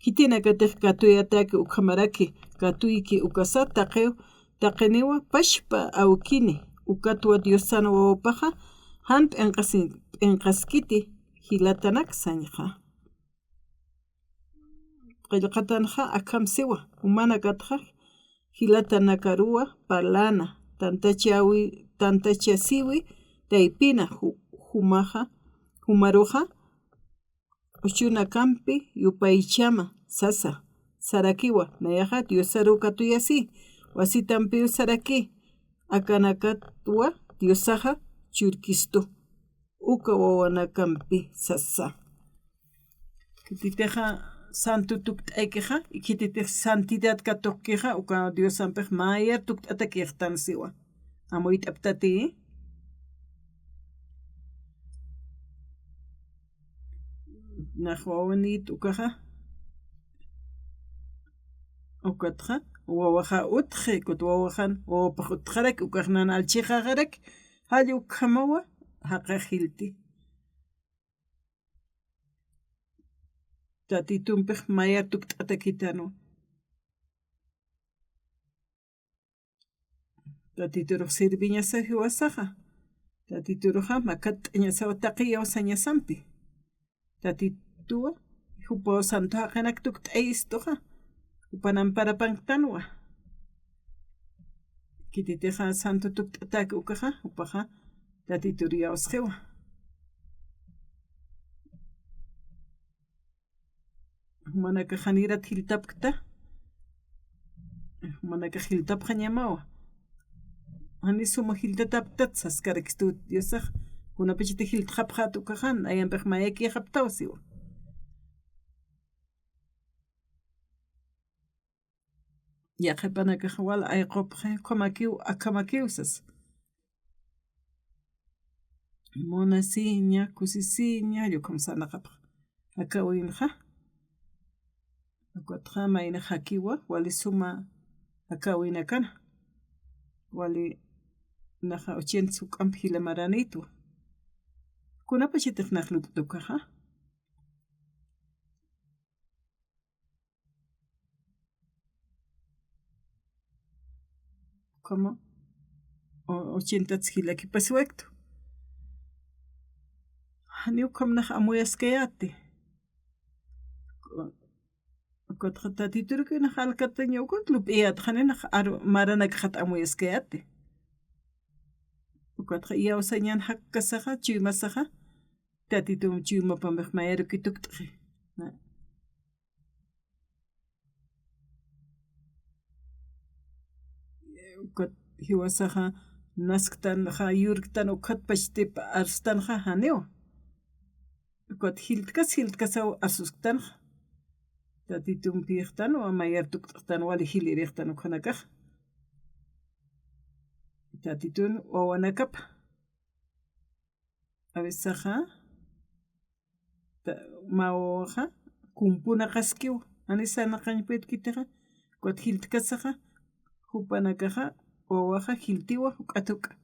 Khitinakatix katuyataki ukhamaraki, katuyki ukasa taqiw, taqiniwa pachpa awkini, ukatwa Diosan wawapaxa, jan p'inqasi-, p'inqaskiti jilatanak sañxa. Qillqatanxa akham siwa, jumanakatxa jilatanakaruwa parlana, tantachawi-, tantachasiwi taypina ju-, jumaxa, jumaruxa, uchunakampi yupaychama sasa, sarakiwa, nayaxa Diosaru katuyasi, wasitampiw saraki, akanakatwa Diosaxa churkistu, uka wawanakampi sasa. Khititixa santo tukt'aykixa, y khititix santidad katuqkixa, uka Diosampix mayar tukt'atakixtan siwa. Amuyt'aptati. Nax wawanit ukaxa. Ukatxa, wawaxa utxi, kut wawaxan, wawapax utxarak, ukax nan alchixaxarak, jall ukhamawa, jaqix jilti. Tatitumpix mayar tukt'atakitanwa. Tatiturux sirviñasaw jiwasaxa. Tatituruxa makatt'añasaw taqi iyawsañasampi. Tatituwa, jupaw santo jaqinak tukt'ayistuxa. Jupan amparapanktanwa. Khititixa santo tukt'atäki ukaxa, jupaxa Tatitur iyawsxiwa. Jumanakax janirat jiltapkta. Jumanakax jiltapxañamawa. Jani suma jiltatapktat saskarakistu Diosax. Kunapachati jiltxapxät ukaxa, nayampix mayakïxaptaw siwa. Yaqhipanakax wal ayqupxi, ukhamakiw, akhamakiw sas. Munasiña, kusisiña, ukham sarnaqapxi. Akawinxa. Ukatxa maynax jakiwa, wali suma akawinakana. Wali naxa ochenta juk'amp jila maranitwa. Kunapachatix nax lup'ta ukaxa. Ukhama, o-, ochentats jilakipasiwaktu. Jani ukham nax amuyaskayäti. Ukatxa Tatituruk nax alkataña ukat lup'iyät, jani nax aru-, maranakxat amuyaskayäti. Ukatxa iyawsañan jakkasaxa, chuymasaxa, Tatitum chuymapampix mayaruki tukt'xi. Ukat jiwasaxa nasktanxa, yurktan, ukatpachtip arstanxa, janiwa. Ukat jiltkas, jiltkasaw arsusktanxa. Tatitumpïxtanwa, mayar tukt'xtan, wali jilïrïxtan ukhanakax. Tatitun wawanakapa. A veces, ajá, ta-, mä wawaxa kumpunaqaskiwa, jani sarnaqañ puedkitixa, ukat jiltkasaxa, jupanakaxa, wawaxa jiltiwa, juk'at juk'a.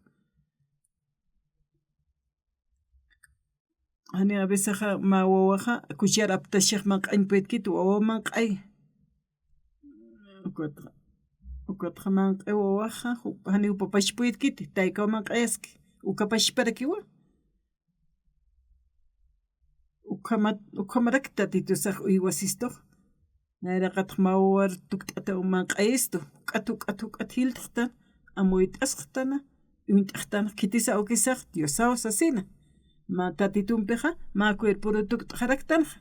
Jani a veces, ajá, mä wawaxa, cuchara aptachax manq'añ puedkit, wawa manq'ay. Ukatxa, ukatxa manq'i wawaxa, jup-, jani jupapach puedkiti, taykaw manq'ayaski, uka pachparakiwa. Ukhama-, ukhamarak Tatitusax uywasistux. Nayraqatx mä wawar tukt'ataw manq'ayistu. Juk'at, juk'at, juk'at jiltxtan, amuyt'asxtana, uñt'axtan, khitisa awkisax Diosaw sasina. Mä Tatitumpixa, mä cuerporu tukt'xaraktanxa.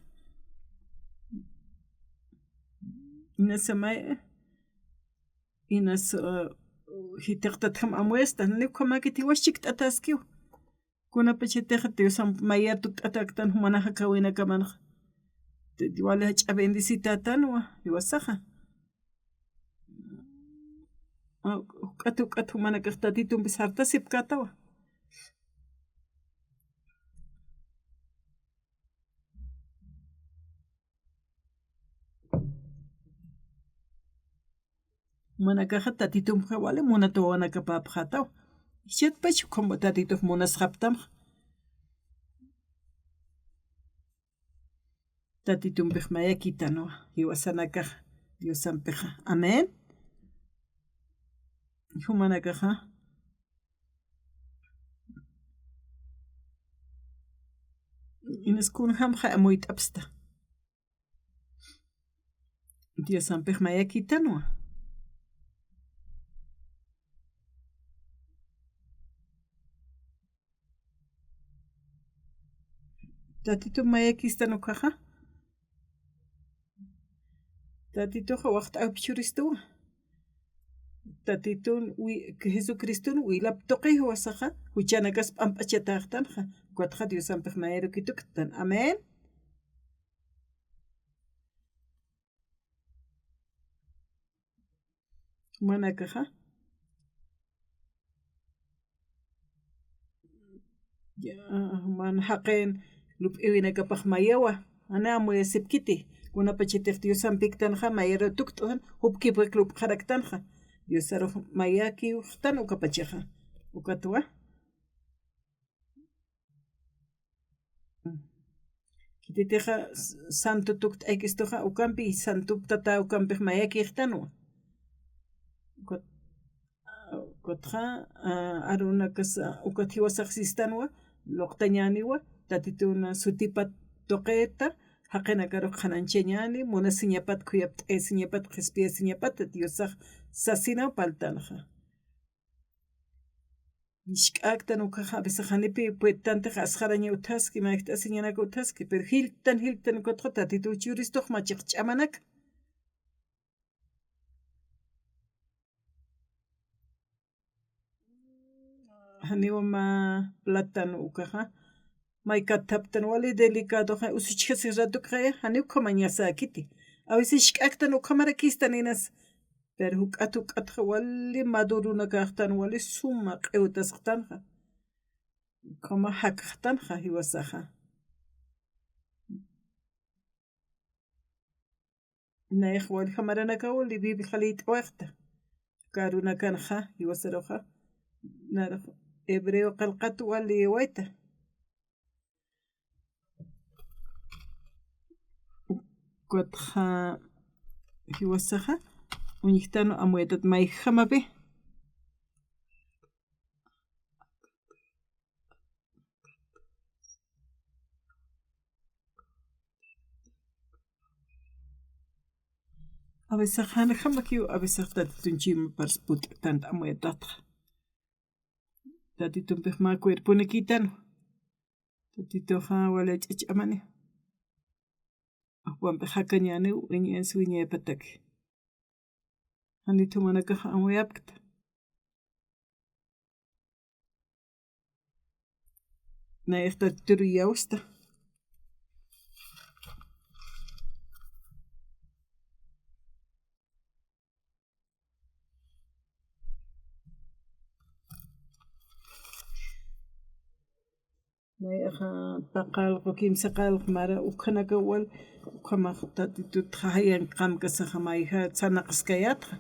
Inasa may, inas, uh, jithiqtatjam amuyastan, janiw ukhamäkit jiwas chikt'ataskiw. Kunapachatix Diosamp mayar tukt'atäktan jumanaka jakäwinakamanxa. Wali jach'a bendicitätanwa, jiwasaxa. Juk'at, juk'at jumanakax Tatitumpis sartasipkätawa. Jumanakaxa Tatitumpxa wali munat wawanakapäpxätaw. Jichhatpach ukham Tatitux munasxaptamxa. Tatitumpix mayakïtanwa, jiwasanakax Diosampixa. Amén. Jumanakaxa. Inas kunjamxa amuyt'apxsta. Diosampix mayakïtanwa. Tatitu mayakïstan ukaxa. Tatituxa waxt'awpi churistuwa. Tatitun wi-, Jesucristun wilap tuqi jiwasaxa, juchanakas p'amp'achatäxtanxa, ukatxa Diosampix mayarukituktan. Amén. Jumanakaxa. Ya, man jaqin lup'iwinakapax mayawa, jani amuyasipkiti, kunapachatix Diosampiktanxa, mayaru tukt'tan, jupkipkak lup'xaraktanxa, Diosarux mayakiwxtan ukapachaxa, ukatwa. Khititixa s-, santo tukt'aykistuxa, ukampi santo tata ukampix mayakïxtanwa. Ukat-, ukatxa, a, arunakas, a, ukat jiwasax sistanwa, luqtañäniwa, Tatitun sutipat tuqita, jaqinakarux qhanañchañäni, munasiñapat, khuyapt'ayasiñapat, qhispiyasiñapat, Diosax sasinaw parltanxa. Jisk'aktan ukaxa, a veces janipi puedtantix asxaraña utjaski, mayjt'asiñanak utjaski, pero jiltan, jiltan ukatxa Tatitu churistux machiq ch'amanak. Janiwa mä plátano ukaxa, may kathaptan wali delicadoxa, usuchjasi ratukxaya, jani ukhamañasäkiti. A veces jisk'aktan ukhamarakïstan inas, pero juk'at juk'atxa wali maduronakäxtan wali suma q'iwtasxtanxa. Ukhama jakxtanxa jiwasaxa. Nayax waljamaranakan wali Biblia liyt'awayxta. Karunakanxa, jiwasaruxa, narux hebreo qillqat wali liyawayta. Ukatxa jiwasaxa, uñjtanu amuyatat mayjamapi. A veces janjamakiw, a veces Tatitun chimapars put'tan amuyatatxa. Tatitumpix mä cuerponakïtanwa. Tatituxa wali ch'amani. Ajwampi jakañäniw, wiñayas wiñayapataki. Janit jumanakax amuyapkta. Nayax Tatituru iyawsta. Nayaxa paqallqu, kimsaqallqu mara ukhanakaw wal, ukhamax Tatitut jayan qamkasaxa mayja sarnaqaskayätxa.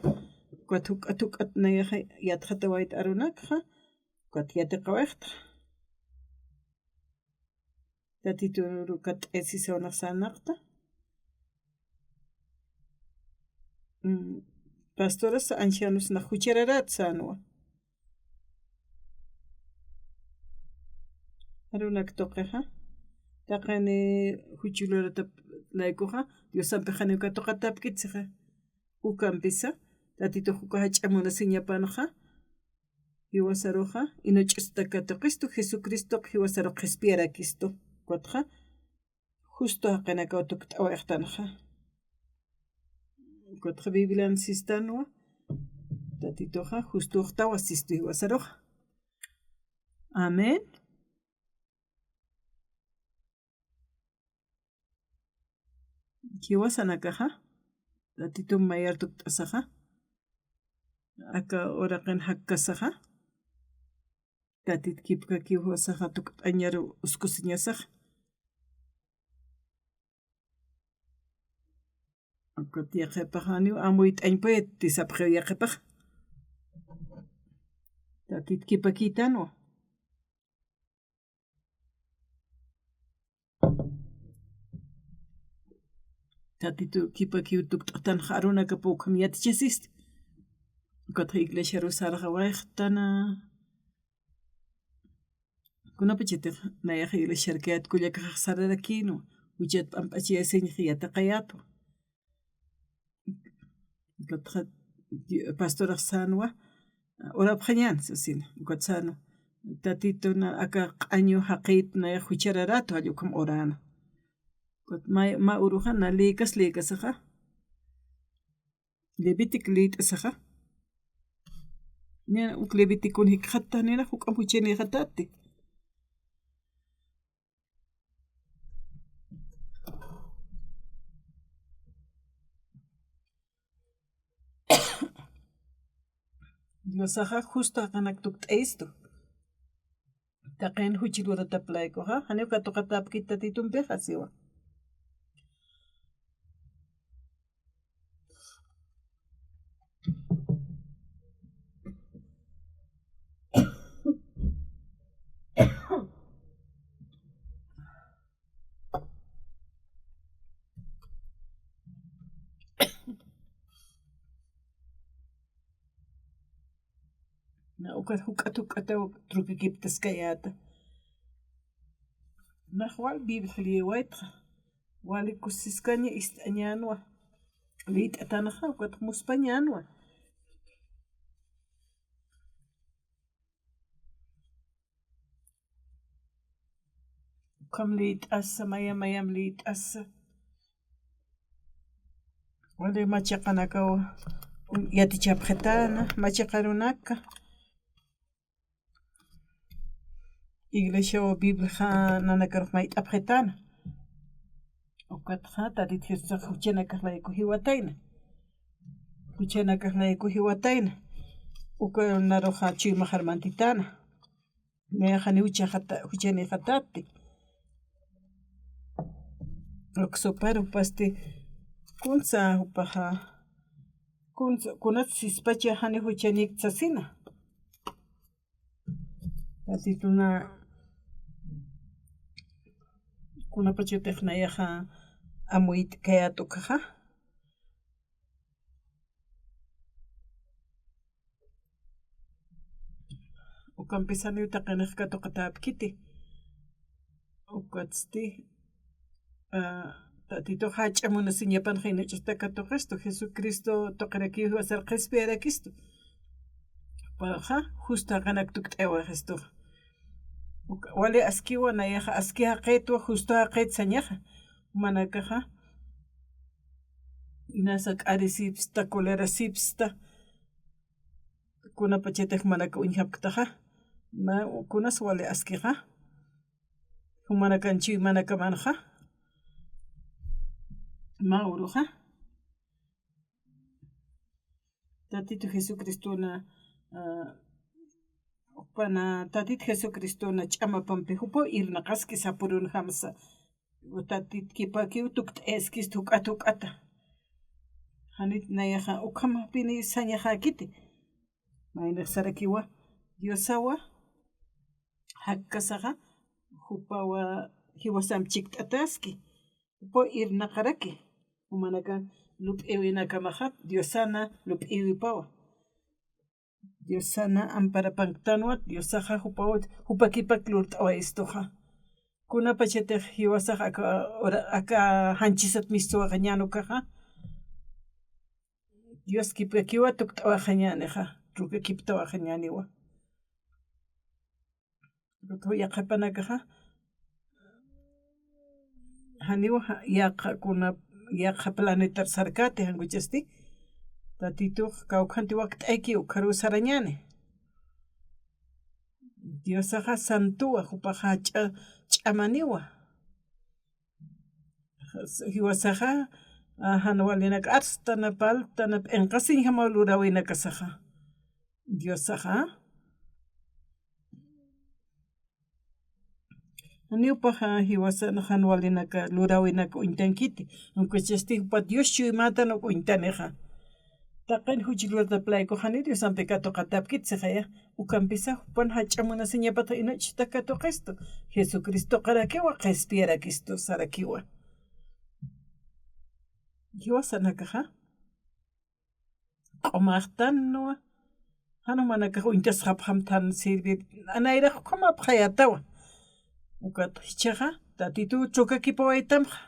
Ukat juk'at juk'at nayaxa yatxatawayta arunakxa, ukat yatiqawayxta. Tatituru kat'ayasisaw nax sarnaqta. Mm, pastoras, ancianos nax juchararäta sänwa. Arunak tuqixa. Taqini juch luratap laykuxa, Diosampi janiw katuqatäpkit sixa. Ukampisa, Tatitux uka jach'a munasiñapanxa, jiwasaruxa, ina ch'usta katuqistu, Jesucristox jiwasaru qhispiyarakistu. Ukatxa, justo jaqinakaw tukt'awayxtanxa. Ukatxa Biblian sistanwa, Tatituxa, justoxtawa sistu jiwasaruxa. Amén. Jiwasanakaxa, Tatitum mayar tukt'asaxa, aka uraqin jakkasaxa, Tatit kipkakiw jiwasaxa tukt'añaru uskusiñasaxa. Ukat yaqhipax janiw amuyt'añ puedti sapxiw yaqhipax. Tatit kipakïtanwa. Tatitu kipakiw tukt'atanxa arunakap ukham yatichasisti. Ukatxa iglesiaru sarxawayxtana. Kunapachatix nayax iglesiarkayät kullakaxax sararakïnwa, juchat p'amp'achayasiñxa yatiqayätwa. Ukatxa pastorax sänwa, orapxañän sasina. Ukat sänwa, Tatituna aka q'añu jaqït nayax juchararätwa, jall ukham oräna. Ukat mä, mä uruxa na lïkas lïkasaxa. Levítico lït'asaxa. Nina uk Levíticon jikxatta, nina juk'amp juchanïxatäti. Diosaxa justo jaqinakat tukt'ayistu. Taqin juch luratap laykuxa, janiw katuqatäpkit Tatitumpixa siwa. Na ukat juk'at juk'ataw trukikiptaskayäta. Nax wal Biblia liyawaytxa. Wali kusiskaña ist'añänwa. Liyt'atanxa, ukat muspañänwa. Ukham liyt'asa, maya mayam liyt'asa. Wali machaqanakaw yatichapxitäna, machaqarunaka. Iglesiaw Bibliaxa nanakarux mayt'apxitäna. Ukatxa Tatit Jesusax juchanakax layku jiwatayna. Juchanakax layku jiwatayna. Uka naruxa chuymaxar mantitäna. Nayax janiw juchaxata, juchanïxatäti. Uk supar jupasti kunsa jupaxa, kunsa, kunat sispacha janiw juchanïkt sasina. Tatituna kunapachatix nayaxa amuyt'kayät ukaxa. Ukampis janiw taqinix katuqatäpkiti. Ukatsti, ah, Tatitux jach'a munasiñapanxa ina ch'usta katuqistu, Jesucristo tuqirakiw jiwasar qhispiyarakistu. Jupaxa justo jaqinakax tukt'awayistu. Uka, wali askiwa, nayaxa aski jaqïtwa, justo jaqït sañaxa. Jumanakaxa, inasa k'arisipsta, colerasipsta, kunapachatix jumanaka uñjapktaxa, mä, kunas wali askixa, jumanakan chuymanakamanxa, mä uruxa. Tatitu Jesucristona, ah, jupana, Tatit Jesucristona ch'amapampi jupaw irnaqaski sapürunjamsa. Tatit kipakiw tukt'ayaskist juk'at juk'ata. Janit nayaxa ukhamapini sañaxäkiti. Maynix sarakiwa, Diosawa jakkasaxa, jupawa jiwasamp chikt'ataski. Jupaw irnaqaraki. Jumanakan lup'iwinakamaxa, Diosana lup'iwipawa. Diosana amparapanktanwa, Diosaxa jupaw, jupakipak lurt'awayistuxa. Kunapachatix jiwasax aka, ora, aka janchisat mistuwaxañän ukaxa, Dios kipkakiwa tukt'awaxañänixa, trukakiptawaxañäniwa. Yaqhipanakaxa, janiw yaqha kuna, yaqha planetar sarkäti, jan ukasti, Tatitux kawkhanti wakt'ayki ukharuw sarañäni. Diosaxa santuwa, jupaxa ch'a-, ch'amaniwa. Jiwasaxa, a, jan walinak arstana, paltana, p'inqasiñjamaw luräwinakasaxa. Diosaxa. Janiw jupaxa jiwasan jan walinak luräwinak uñtankiti. Aunque chasti jupa Dios chuymätan uk uñtanixa. Taqin juch lurtap layku janiw Diosampi katuqatäpkiti sixaya. Ukampisa jupan jach'a munasiñapat inuchata katuqistu. Jesucristoqarakiwa qhispiyarakistu sarakiwa. Jiwasanakaxa q'umaxtanwa. Jan jumanakax uñtasxapxam than servir, nayrax ukhamapxayätawa. Ukat jichhaxa, Tatituw trukakipawaytamxa.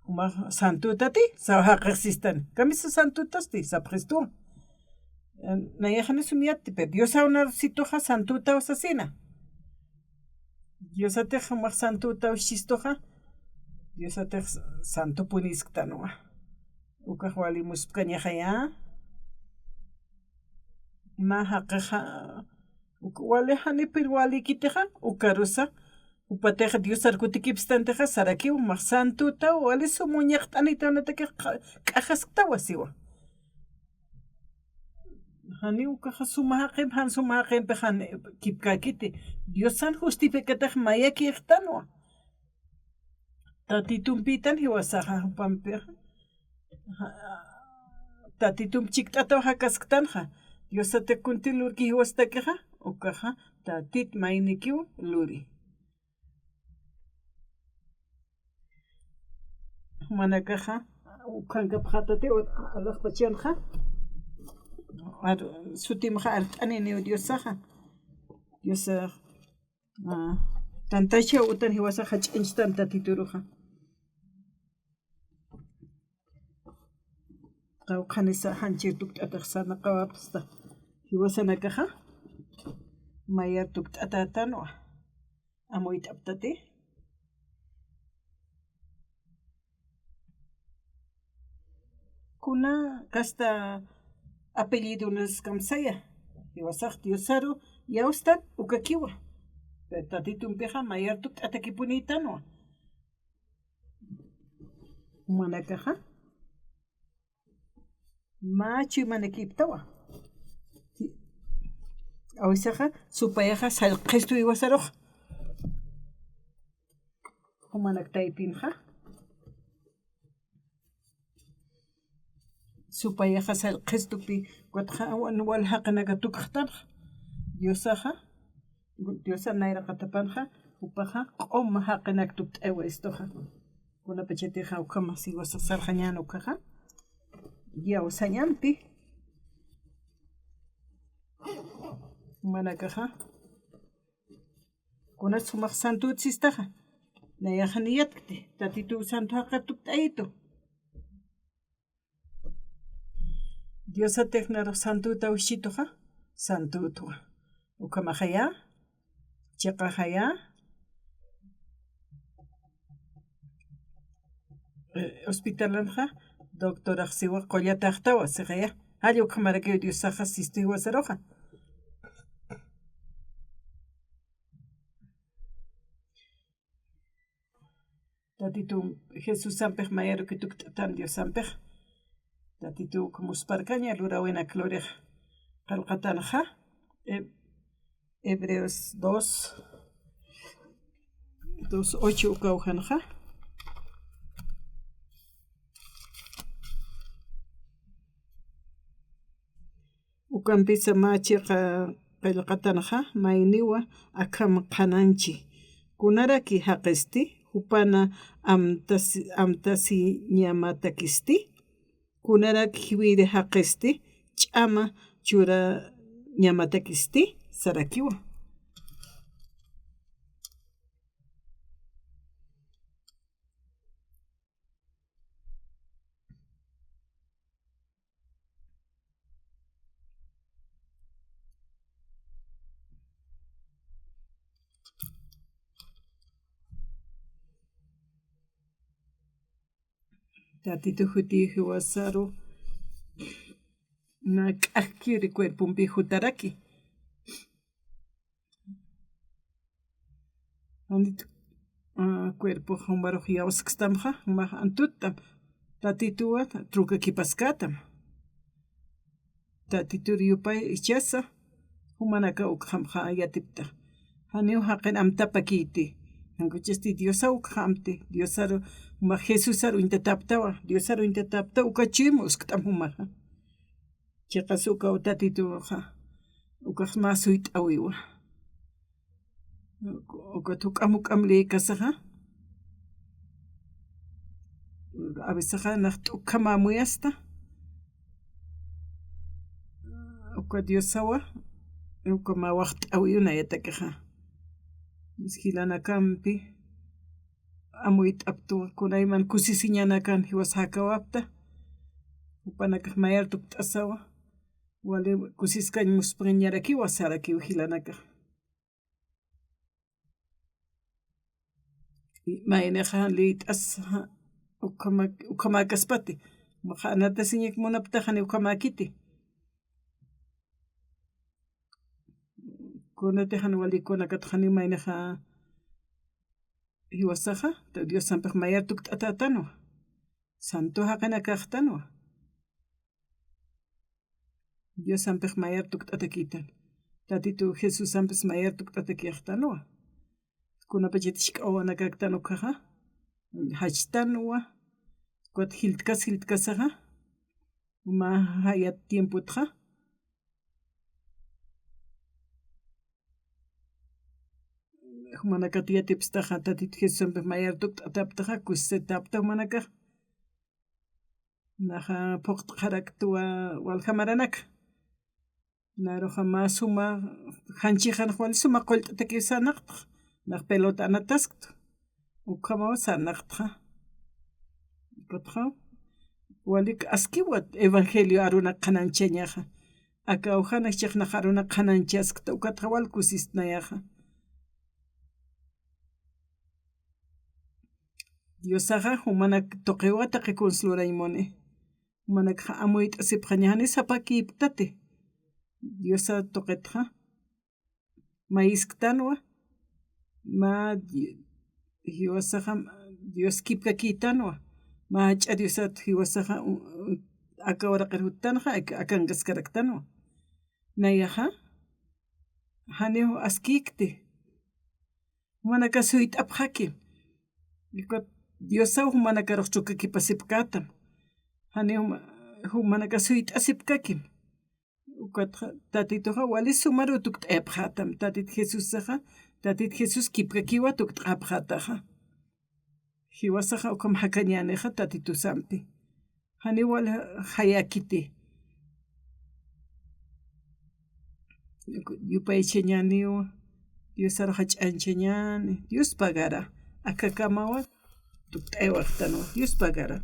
Jumax santutati, saw jaqix sistani. Kamisa santutasti, sapxistuwa. Nayax jani sum yatti, pero Diosaw nar situxa santutaw sasina. Diosatix jumax santutaw sistuxa, Diosatix santupunisktanwa. Ukax wali muspkañaxaya. Mä jaqixa, uk wali janipir walikitixa, ukarusa, jupatix Diosar kutikipstantixa, sarakiw jumax santutaw, wali sum uñaqt'anitawnatakixa k'axasktawa siwa. Janiw ukaxa suma jaqimp, jan suma jaqimpi jan kipkäkiti. Diosan justificatax mayakïxtanwa. Tatitumpïtan jiwasaxa jupampixa. Tatitump chikt'ataw jakasktanxa. Diosatix kunti lurki jiwastakixa, ukaxa Tatit maynikiw luri. Jumanakaxa, ukhankapxätati, alaxpachanxa. Ar-, sutimxa art'aniniw Diosaxa. Diosax, a, tantachaw utan jiwasaxa jach'añchtan Tatituruxa. Qawqhanisa janchir tukt'atax sarnaqawapxsta. Jiwasanakaxa, mayar tukt'atätanwa. Amuyt'aptati. Kuna kasta apellidonas kamsaya. Jiwasax Diosaru yawstat ukakiwa. Pero Tatitumpixa mayar tukt'atakipunïtanwa. Jumanakaxa. Mä chuymanakiptawa. Awisaxa, supayaxa sallqistu jiwasarux. Jumanak taypinxa. Supayaxa sallqistupi, ukatxa wal, wal jaqinaka tukxtanxa. Diosaxa. Diosa nayraqatapanxa, jupaxa q'uma jaqinak tukt'aywa istuxa. Kunapachatixa ukhama siwasa sarxañän ukaxa. Yawsañampi. Jumanakaxa. Kuna sumax santut sistaxa. Nayax niyatkti, Tatituw santu jaqir tukt'ayitu. Diosatix narux santutaw jichhituxa, santutwa. Ukhamaxaya, chiqaxaya, eh, hospitalanxa, doctorax siwa qullataxtawa, sixaya. Jall ukhamarakiw Diosaxa sistu jiwasaruxa. Tatitu Jesusampix mayaruki tukt'atan Diosampix. Tatitu uka musparkaña luräwinak lurix qillqatanxa. He-, Hebreos dos, dos ocho ukaw janxa. Ukampisa mä chiqa qillqatanxa, mayniwa akham qhanañchi. Kunaraki jaqisti, jupana amtasi-, amtasiñamatakisti. Kunaraki jiwiri jaqisti, ch'ama churañamatakisti, sarakiwa. Tatitu juti jiwasaru na k'akkiri cuerpompi jutaraki. Anit, ah, cuerpo jumarux yawskstamxa, jumax antuttam. Tatituwa trukakipaskatam. Tatitur yupay ichasa, jumanaka ukxamxa yatipta. Janiw jaqin amtapakiti. Jankuchasti Diosa ukxamti. Diosaru, jumax Jesusar uñtataptawa. Diosaru uñtatapta uka chuyma uskt'am jumaxa. Chiqas ukaw Tatituxa. Ukax mä suyt'awiwa. Ukat juk'am juk'am liykasaxa. A veces nax t'ukham amuyasta. Uka Diosawa, uka mä waxt'awiw nayatakixa. Jilanakampi amuyt'aptu, kunayman kusisiñanakan jiwas jakawapta. Jupanakax mayar tukt'asawa. Wali kusiskañ muspxiñarakiwa sarakiw jilanakax. Maynixa liyt'as, ukhama-, ukhamäkaspati. Maxa anatasiñak munaptaxani ukhamäkiti. Kunatixan wali kunakatxani maynixa jiwasaxa, Diosampix mayar tukt'atätanwa. Santo jaqinakaxtanwa. Diosampix mayar tukt'atakitan. Tatitu Jesusampis mayar tukt'atakiyaxtanwa. Kunapachat jisk'a wawanakaktan ukhaxa. Jachtanwa. Ukat jiltkas jiltkasaxa. Mä jayat tiempotxa. Jumanakat yatipstaxa, Tatitu Jesusampix mayar tukt'ataptaxa, kusisitapta jumanakax. Naxa phuqt'xaraktwa walja maranaka. Naruxa mä suma, janchixanx wali suma qullt'atakiw sarnaqtxa. Nax pelota anatasktu. Ukhamaw sarnaqtxa. Ukatxa, walik askiwa evangelio arunak qhanañchañaxa. Aka ujanak chiqnax arunak qhanañchaskta, ukatxa wal kusistnayaxa. Diosaxa jumanak tuqiwa taqi kunsa lurañ muni. Jumanakxa amuyt'asipxañaxani sapakipktati. Diosa tuqitxa. Mayisktanwa. Mä Di-, jiwasaxa Dios kipkakïtanwa. Mä jach'a Diosat jiwasaxa, u-, u-, aka uraqir juttanxa, ak-, akankaskaraktanwa. Nayaxa, janiw askïkti. Jumanaka suyt'apxakim. Ukat Diosaw jumanakarux chukakipasipkätam. Janiw juma-, jumanaka suyt'asipkakim. Ukatxa, Tatituxa wali sumar utukt'ayapxätam. Tatit Jesusaxa, Tatit Jesús kipkakiwa tukt'apxätaxa. Jiwasaxa ukham jakañänixa Tatitusampi. Janiw wal jayäkiti. Yupaychañäniw, Diosar jach'añchañäni, Dios pagara. Akakamawa, tukt'aywaxtanwa, Dios pagara.